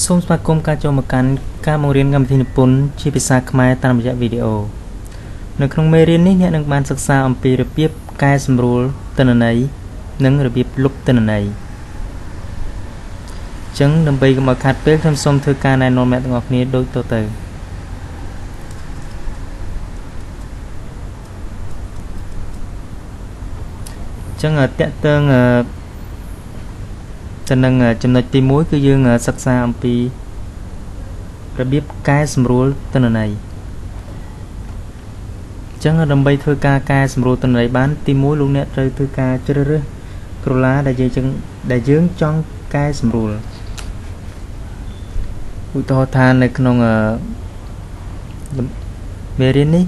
សូមស្វាគមន៍ការចូលមកកាន់ការបង្រៀនកម្មវិធីនិពន្ធជាភាសាខ្មែរតាមរយៈវីដេអូនៅក្នុងមេរៀននេះអ្នកនឹងបានសិក្សាអំពីរបៀបកែសម្រួលទិន្នន័យនិងរបៀបលុបទិន្នន័យអញ្ចឹងដើម្បីកុំឲ្យខាតពេលខ្ញុំសូមធ្វើការណែនាំអ្នកទាំងអស់គ្នាដូចតទៅអញ្ចឹងតកតើងទៅនឹងចំណុចទី1គឺយើងសិក្សាអំពីរបៀបកែសម្រួលទិន្នន័យអញ្ចឹងដើម្បីធ្វើការកែសម្រួលទិន្នន័យបានទី1លោកអ្នកត្រូវធ្វើការជ្រើសរើសក្រឡាដែលយើងចង់កែសម្រួលឧទាហរណ៍ថានៅក្នុងមេរៀននេះ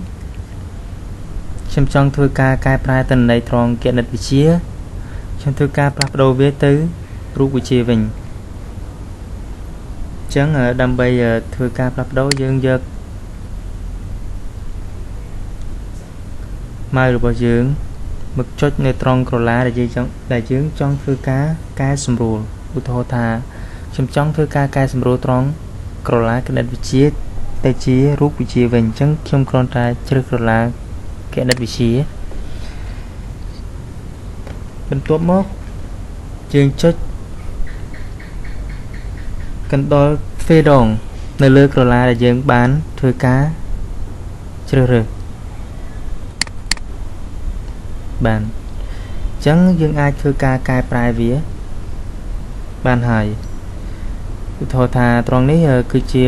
ខ្ញុំចង់ធ្វើការកែប្រែទិន្នន័យត្រង់គណិតវិទ្យាខ្ញុំធ្វើការផ្លាស់ប្ដូរវាទៅរូបវិទ្យាវិញអញ្ចឹងដើម្បីធ្វើការផ្លាស់ប្ដូរយើងយកម៉ៅរបស់យើងមកចុចនៅត្រង់ក្រឡាដែលយើងចង់ធ្វើការកែសម្រួលឧទាហរណ៍ថាខ្ញុំចង់ធ្វើការកែសម្រួលត្រង់ក្រឡាគណិតវិទ្យាទៅជារូបវិទ្យាវិញអញ្ចឹងខ្ញុំគ្រាន់តែជ្រើសក្រឡាគណិតវិទ្យាបន្ទាប់មកយើងចុចកណ្ដុរទ្វេដងនៅលើក្រឡាដែលយើងបានធ្វើការជ្រើសរើសបានអញ្ចឹងយើងអាចធ្វើការកែប្រែវាបានហើយឧទាហរណ៍ថាត្រង់នេះគឺជា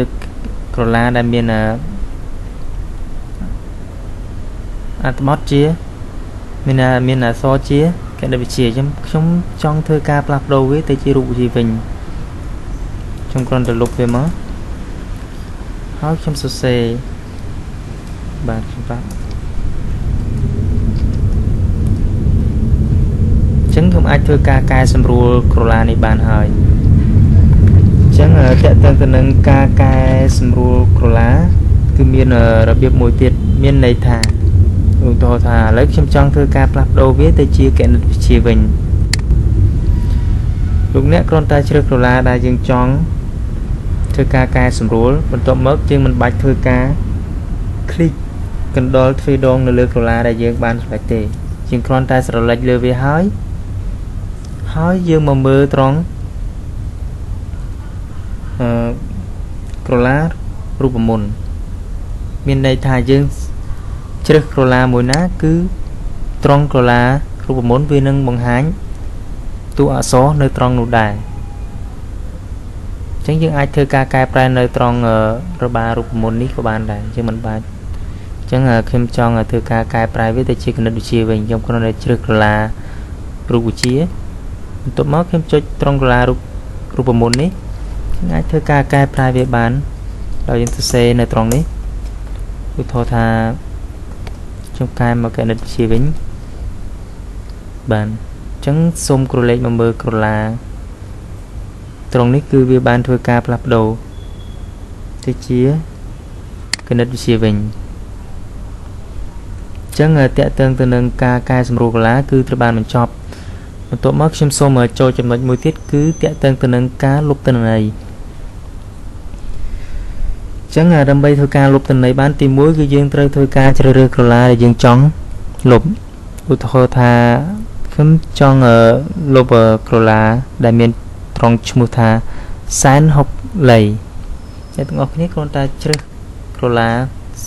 ក្រឡាដែលមានអត្ថបទជាមានអក្សរជាគណិតវិទ្យាខ្ញុំចង់ធ្វើការផ្លាស់ប្ដូរវាទៅជារូបវិទ្យាវិញខ្ញុំគ្រាន់តែលុបវាមកហើយខ្ញុំសរសេរបាទខ្ញុំប្រាប់អញ្ចឹងខ្ញុំអាចធ្វើការកែសម្រួលក្រឡានេះបានហើយអញ្ចឹងតកតើទៅនឹងការកែសម្រួលក្រឡាគឺមានរបៀបមួយទៀតមានន័យថាឧទាហរណ៍ថាឥឡូវខ្ញុំចង់ធ្វើការផ្លាស់ប្ដូរវាទៅជាគណិតវិទ្យាវិញលោកអ្នកគ្រាន់តែជ្រើសក្រឡាដែលយើងចង់ធ្វើការកែសម្រួលបន្ទាប់មកយើងមិនបាច់ធ្វើការคลิกកណ្ដុរទ្វេដងនៅលើក្រឡាដែលយើងបានសម្រេចទេយើងគ្រាន់តែស្រឡិចលើវាហើយយើងមកមើលត្រង់ក្រឡារូបមន្តមានន័យថាយើងជ្រើសក្រឡាមួយណាគឺត្រង់ក្រឡារូបមន្តវានឹងបង្ហាញតួអក្សរនៅត្រង់នោះដែរអញ្ចឹងយើងអាចធ្វើការកែប្រែនៅត្រង់របារូបមន្តនេះក៏បានដែរយើងមិនបាច់អញ្ចឹងខ្ញុំចង់ធ្វើការកែប្រែវាទៅជាគណិតវិទ្យាវិញខ្ញុំគ្រាន់តែជ្រើសក្រឡារូបវិទ្យាបន្ទាប់មកខ្ញុំចុចត្រង់ក្រឡារូបមន្តនេះយើងអាចធ្វើការកែប្រែវាបានដោយយើងសរសេរនៅត្រង់នេះឧទាហរណ៍ថាខ្ញុំកែមកគណិតវិទ្យាវិញបាទអញ្ចឹងសូមក្រឡេកមកមើលក្រឡាត្រង់នេះគឺវាបានធ្វើការផ្លាស់ប្ដូរទៅជាគណិតវិទ្យាវិញអញ្ចឹងតកតឹងទៅនឹងការកែសម្រួលក្រឡាគឺត្រូវបានបញ្ចប់បន្ទាប់មកខ្ញុំសូមចូលចំណុចមួយទៀតគឺតកតឹងទៅនឹងការលុបទិន្នន័យអញ្ចឹងដើម្បីធ្វើការលុបទិន្នន័យបានទី1គឺយើងត្រូវធ្វើការជ្រើសរើសក្រឡាដែលយើងចង់លុបឧទាហរណ៍ថាខ្ញុំចង់លុបក្រឡាដែលមានត្រង់ឈ្មោះថាសែនហុកលីអ្នកទាំងអស់គ្នាគ្រាន់តែជ្រើសក្រឡា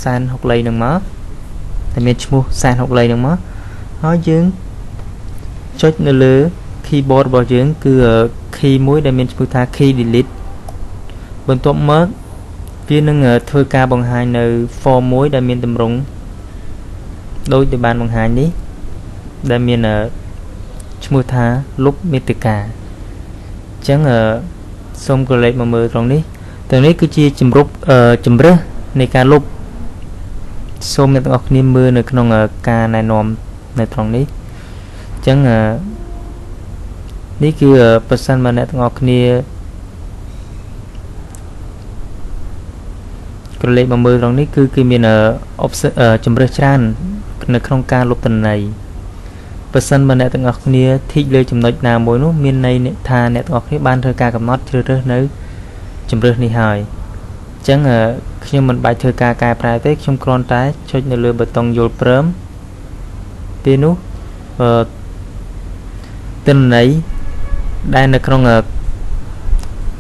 សែនហុកលីនឹងមកតែមានឈ្មោះសែនហុកលីនឹងមកហើយយើងចុចនៅលើ keyboard របស់យើងគឺ key មួយដែលមានឈ្មោះថា key delete បន្ទាប់មកវានឹងធ្វើការបង្ហាញនៅ form មួយដែលមានទម្រង់ដូចដែលបានបង្ហាញនេះដែលមានឈ្មោះថាលុបមាតិកាអញ្ចឹងសូមក្រឡេកមកមើលត្រង់នេះត្រង់នេះគឺជាជំរើសនៃការលុបសូមអ្នកទាំងអស់គ្នាមើលនៅក្នុងការណែនាំនៅត្រង់នេះអញ្ចឹងនេះគឺប្រសិនបើអ្នកទាំងអស់គ្នាក្រឡេកមកមើលត្រង់នេះគឺគេមានជំរើសច្រើននៅក្នុងការលុបទិន្នន័យប្រសិនបើអ្នកទាំងអស់គ្នាធីកលើចំណុចណាមួយនោះមានន័យថាអ្នកទាំងអស់គ្នាបានធ្វើការកំណត់ជ្រើសរើសនៅ ជំរើសនេះហើយអញ្ចឹងខ្ញុំមិនបាច់ធ្វើការកែប្រែទេខ្ញុំគ្រាន់តែចុចនៅលើប៊ូតុងយល់ព្រមពេលនោះអឺទិន្នន័យដែលនៅក្នុង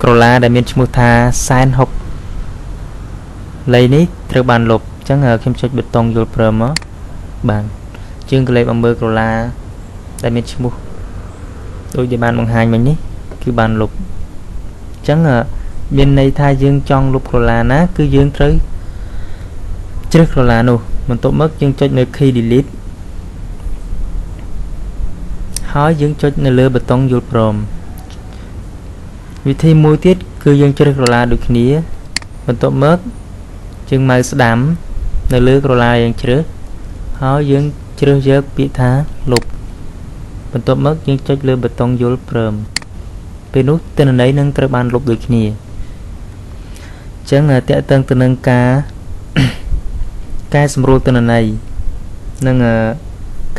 ក្រឡាដែលមានឈ្មោះថាសែនហុកលៃនេះត្រូវបានលុបអញ្ចឹងខ្ញុំចុចប៊ូតុងយល់ព្រមមកបាទជាងកលេបអំមើក្រឡាដែលមានឈ្មោះដូចដែលបានបង្ហាញមិញនេះគឺបានលុបអញ្ចឹងមានន័យថាយើងចង់លុបក្រឡាណាគឺយើងត្រូវជ្រើសក្រឡានោះបន្ទាប់មកយើងចុចនៅ key delete ហើយយើងចុចនៅលើប៊ូតុងយល់ព្រមវិធីមួយទៀតគឺយើងជ្រើសក្រឡាដូចគ្នាបន្ទាប់មកយើង mouse ស្ដាំនៅលើក្រឡាយើងជ្រើសហើយយើងជ្រើសយកពាក្យថាលុបបន្ទាប់មកយើងចុចលើប៊ូតុងយល់ព្រមពេលនោះទិន្នន័យនឹងត្រូវបានលុបដូចគ្នាអញ្ចឹងតកតឹងទៅនឹងការកែសម្រួលទិន្នន័យនិង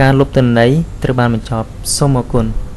ការលុបទិន្នន័យត្រូវបានបញ្ចប់សូមអរគុណ។